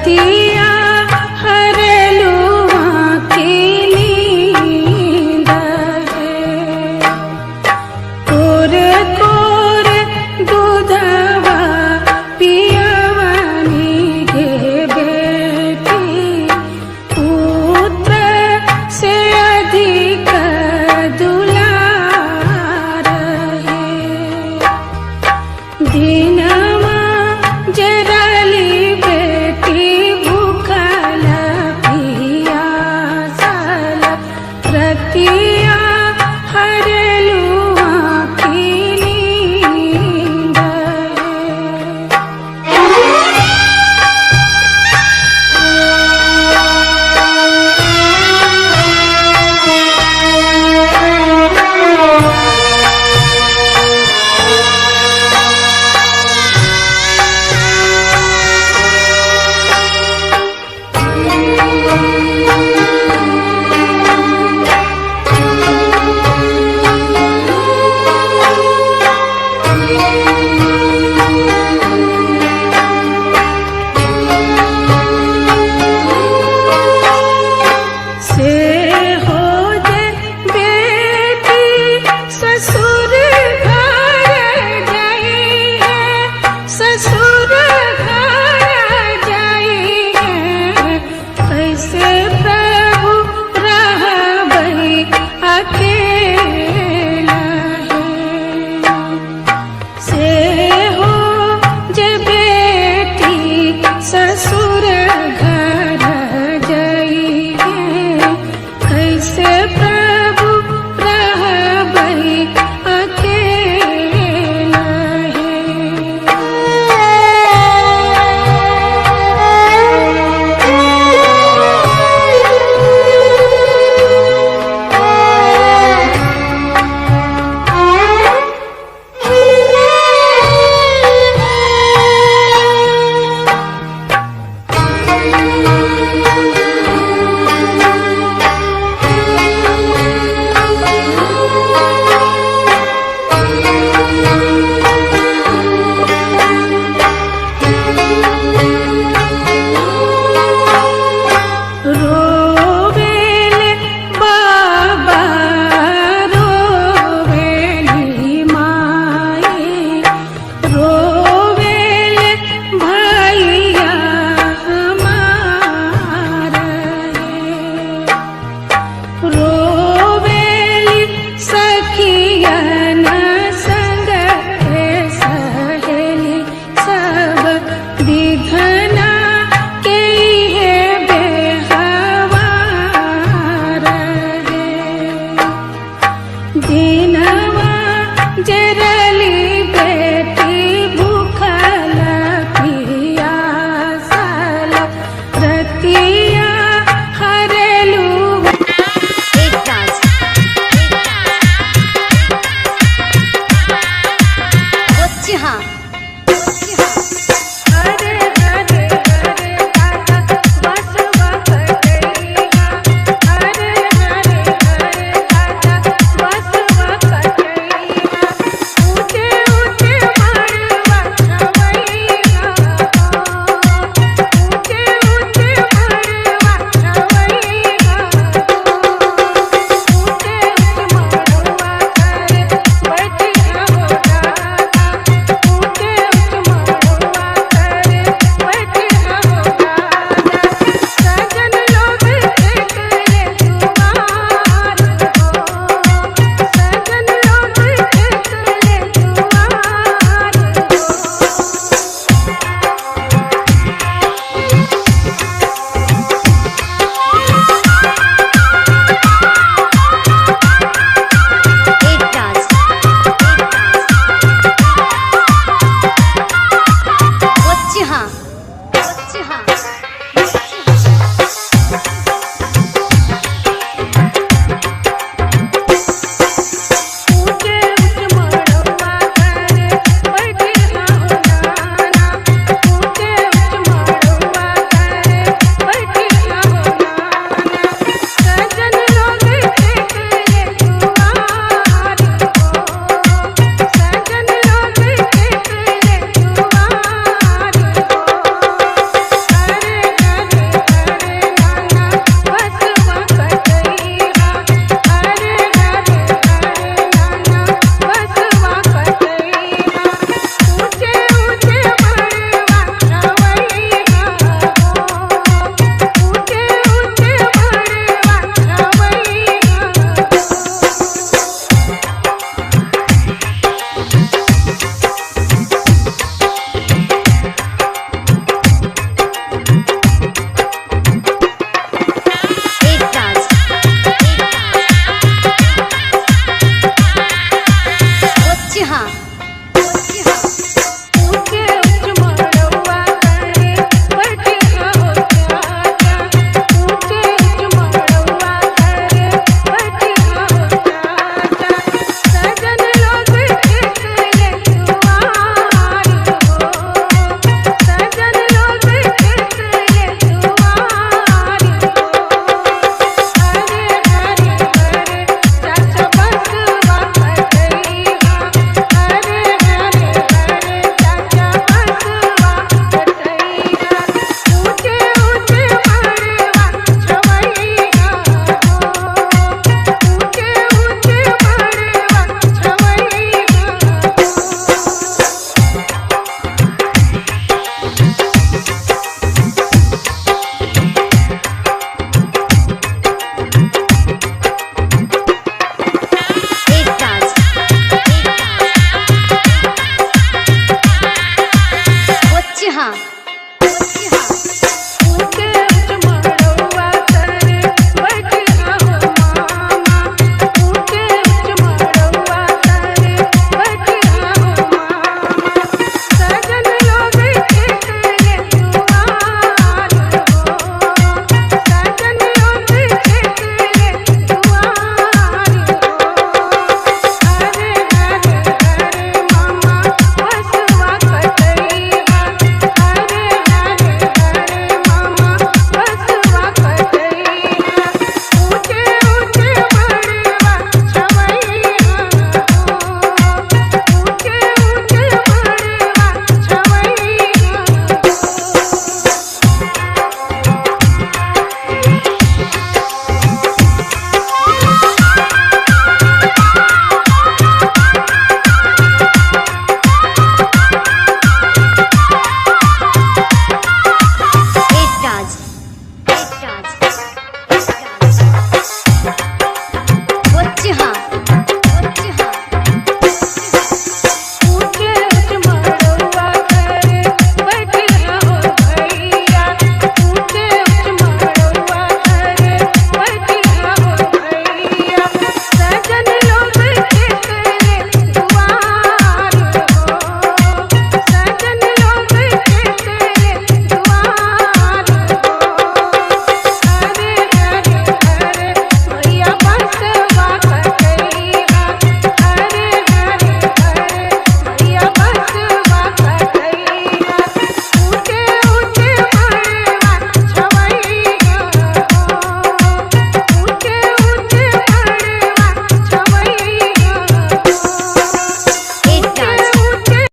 रतिया हरलू आँखी नींद है। कोर कोर दूधवा पियवनी गे बेटी, पुत्र से अधिक दुलार है। दिनमा जरली बेटी भूखल पियासल, रतिया हरलू आँखी नींद है। से हो जे बेटी ससुर घर जाई है, ससुर घर जाई है, कैसे प्रभु रहबई अकेला है। से हो जे बेटी ससुर घर जाई है, कैसे प्रभु रहबई अकेला है। रोवेले बाबा रोवेली माई, रोवेले भैया हमार है। रोवेली सखियन संग रे सहेली सब, विधना के है बेहवार है। दिनवा जरली बेटी भूखल पियासल, रतिया हरलू एक राज हाँ। हरे हरे हरे दादा बसवा कटैया, हरे हरे हरे दादा बसवा कटैया, ऊंचे ऊंचे मड़वा छवैया हो, ऊंचे ऊंचे मड़वा छवैया हो, ऊंचे ऊंचे मड़वा कर बैठिया हो दादा, ऊंचे ऊंचे मड़वा कर बैठिया हो दादा, सजन लोग एकले दुआर हो, सजन लोग एकले दुआर हो। एक राज हाँ।